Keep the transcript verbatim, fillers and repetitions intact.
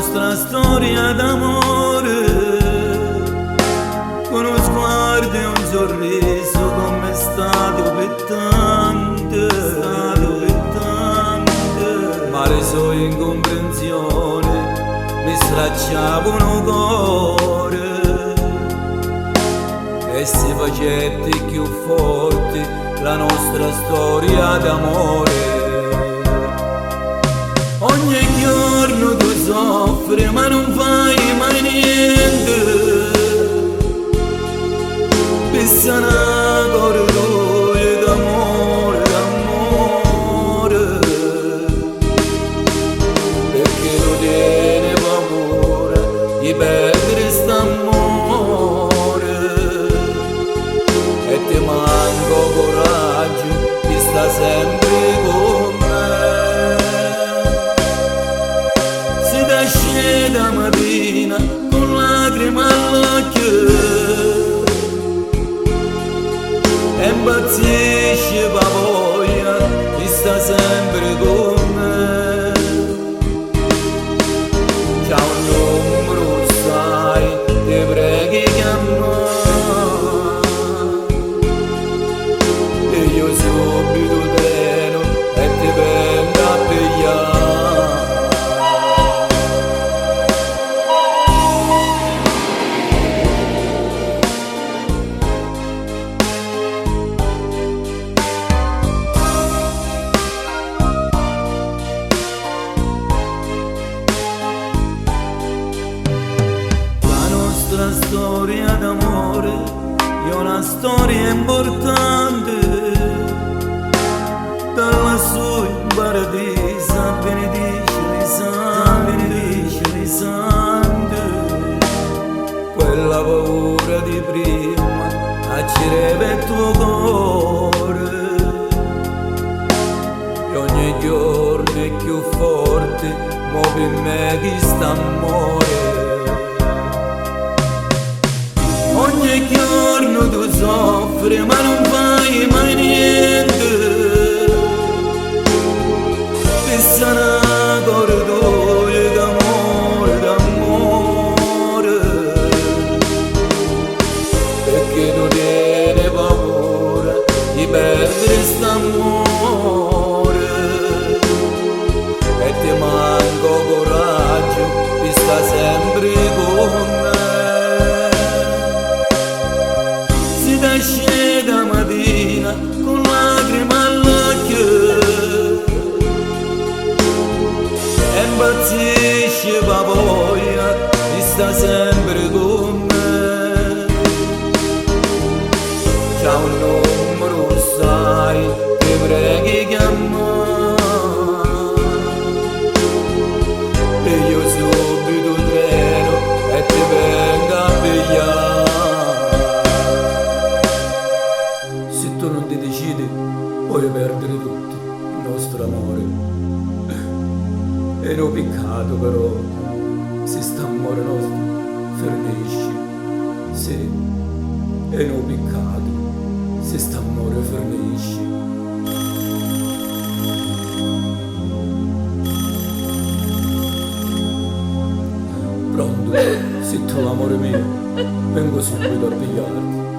Nostra storia d'amore, cu nu sguardu e un sorrisu, comu è statu pi tanti, statu pi tanti. Ma li so incumprensioni mi stracciavunu u cori e si facetti cchiù forti la nostra storia d'amore. Ogni giornu tu soffri, ma non fai mai niente pi sanà cori tuoi d'amore, d'amore. Pecché tu tieni paura di perdere st'amore e ti manca u coraggio di sta sempre con me. Si te sceta matina con lacrime all'occhio e impazzisci pa voglia di sta sempre con me. C'ha un numru sai, ti preghi chiamma e io subito treno e ti vengo a pigliare. La nostra storia d'amore è una storia importante. Da lassù in paradiso a benedicere i santi, benedicere i santi. Quella paura di prima accideva il tuo cuore e ogni giorno è più forte, mo pi me chi st'amore. Ogni giorno tu soffri ma non fai mai niente. Pi sanà cori tuoi d'amore, d'amore. Pecché tu tieni paura di perdere st'amore e ti manca u coraggio di sta sempre con me. Si te sceta matina con lacrime all'occhio e impazzisci pa voglia di sta sempre con me. C'ha un numru sai, ti preghi chiamma e io subito treno e ti vengo a pigliare. Si tu non ti decidi, puoi perdere tutto il nostro amore. È un peccato però, se st'amore nostro fernisce. Sì, è un peccato, se st'amore fernisce. Pronto, si tu l'amore mio, vengo subito a pigliarti.